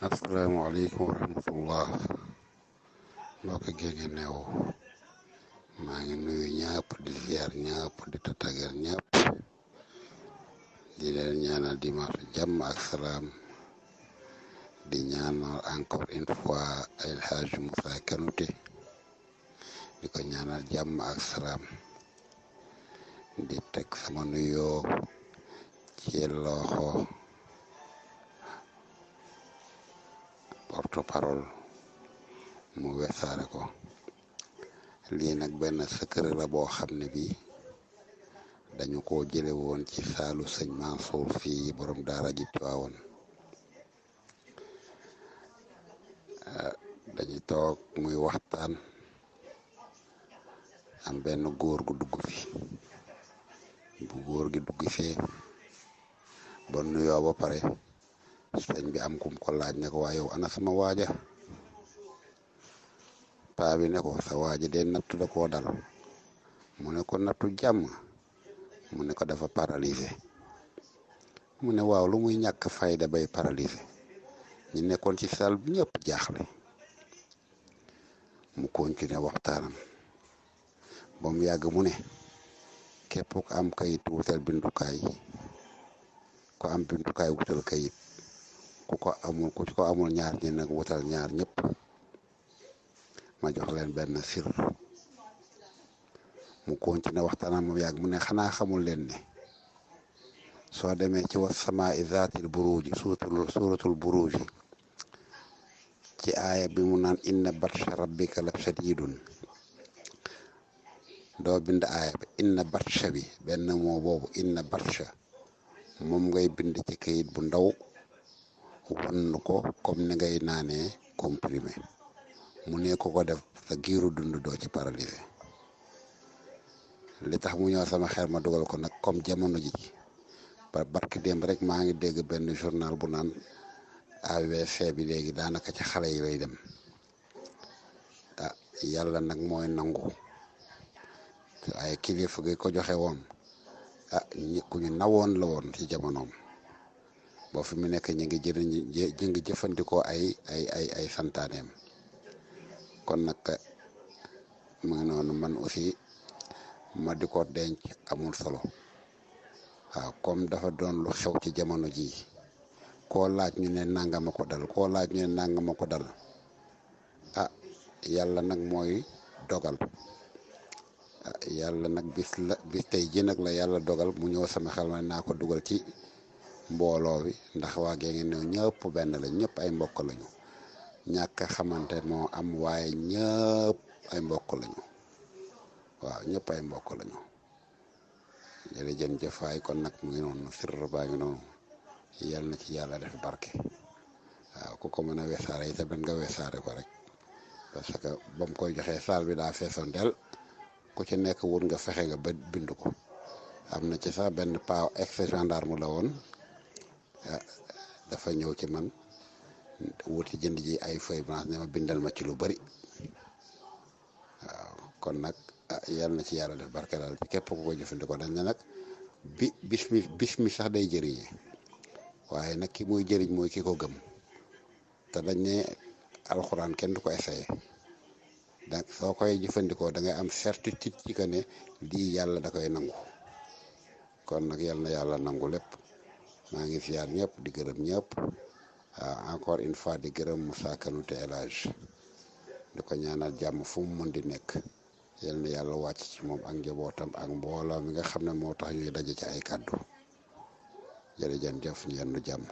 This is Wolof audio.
asalaamaaleykum wa rahmatullah mbokk géegi neew maa ngi nuyu ñëpp di ziar ñëpp di tatagal ñëpp di leen ñaanal dimanche jàmm ak salaam di ñaanal encore une fois El Hadji Moussa Kanouté di ko ñaanal jàmm ak salaam di teg sama nuyoo ci loxo porte parole mu wesaare ko lii nag benn secret la boo xam ne bii dañu ko jële woon ci saalu sëñ Mansour fii borom daara ji Tiwaawoon dañuy toog muy waxtaan am benn góor gu dugg fi bu góor gi dugg fee ba nuyoo ba pare sëñ bi am kum ko laaj ne ko waa yow ana sama waaja paa bi ne ko sa waaja de nattu da koo dal mu ne ko nattu jàmm mu ne ko dafa paralysé mu ne waaw lu muy ñàkk fayda bay paralysé ñu nekkoon ci salle bi ñëpp jaaxle mu continué waxtaanam ba mu yàgg mu ne képp ku am kayit wutal bindukaay ko am bindukaay wutal kayit ku ko amul ñaar ñi nag wutal ñaar ñëpp ma jox leen benn sir mu continué waxtaanam mu yàgg mu ne xanaa xamul leen ne soo demee ci was samaa'i zaatil buruuji suuratul buruuji ci aaya bi mu naan inna batsha rabbika la shadiidun doo bind aaya bi inna batsha bi benn moo boobu inna batsha moom ngay bind ci kayit bu ndaw wan ko comme ni ngay naanee comprimé mu ne ko def sa giiru dund doo ci paralysé li tax mu ñëw sama xel ma dugal ko nag comme jamono ji barki démb rek maa ngi dégg benn journal bu naan AVC bi léegi daanaka ci xale yi lay dem yàlla nag mooy nangu ay kilifa gi ko joxe woon ku ñu nawoon la woon ci jamonoom boo fi mu nekk ñu ngi jëfandikoo ay santaaneem kon nag mu ngi noonu man aussi ma di ko denc amul solo waaw comme dafa doon lu xew ci jamono ji koo laaj ñu ne nangama ko dal koo laaj ñu ne nangama ko dal yàlla nag mooy dogal yàlla nag bis tey ji nag la yàlla dogal mu ñëw sama xel ma naa ko dugal ci mbooloo bi ndax waa gee ngi ñëw ñëpp benn la ñëpp ay mbokk lañu ñàkk xamante moo am waaye ñëpp ay mbokk lañu waaw ñëpp ay mbokk lañu jërëjëf waay kon nag mu ngi noonu sirr baa ngi noonu yal na ci yàlla def barke waaw ku ko mën a wesaare yi tamit nga wesaare ko rek parce que ba mu koy joxee saal bi daa feesoon del ku ci nekk wut nga fexe nga ba bind ko am na ci sax benn paa ex gendarme la woon dafa ñëw ci man wuti jënd ji ay feuille blanche ne ma bindal ma ci lu bari waaw kon nag yal na ci yàlla def barke daal ci képp ku ko jëfandikoo dañ ne nag bis mi sax day jëriñee waaye nag ki muy jëriñ mooy ki ko gëm te dañ ne alxuraan kenn du ko essayé donc soo koy jëfandikoo da ngay am certitude ci que ne lii yàlla da koy nangu kon nag yal na yàlla nangu lépp maa ngi ziar ñëpp di gërëm ñëpp encore une fois di gërëm Moussa Kanouté El Hadji di ko ñaanal jàmm fu mu mën di nekk yal na yàlla wàcc ci moom ak njabootam ak mbooloo mi nga xam ne moo tax ñuy daje ci ay kàddu jërëjëf ñu yendu jàmm.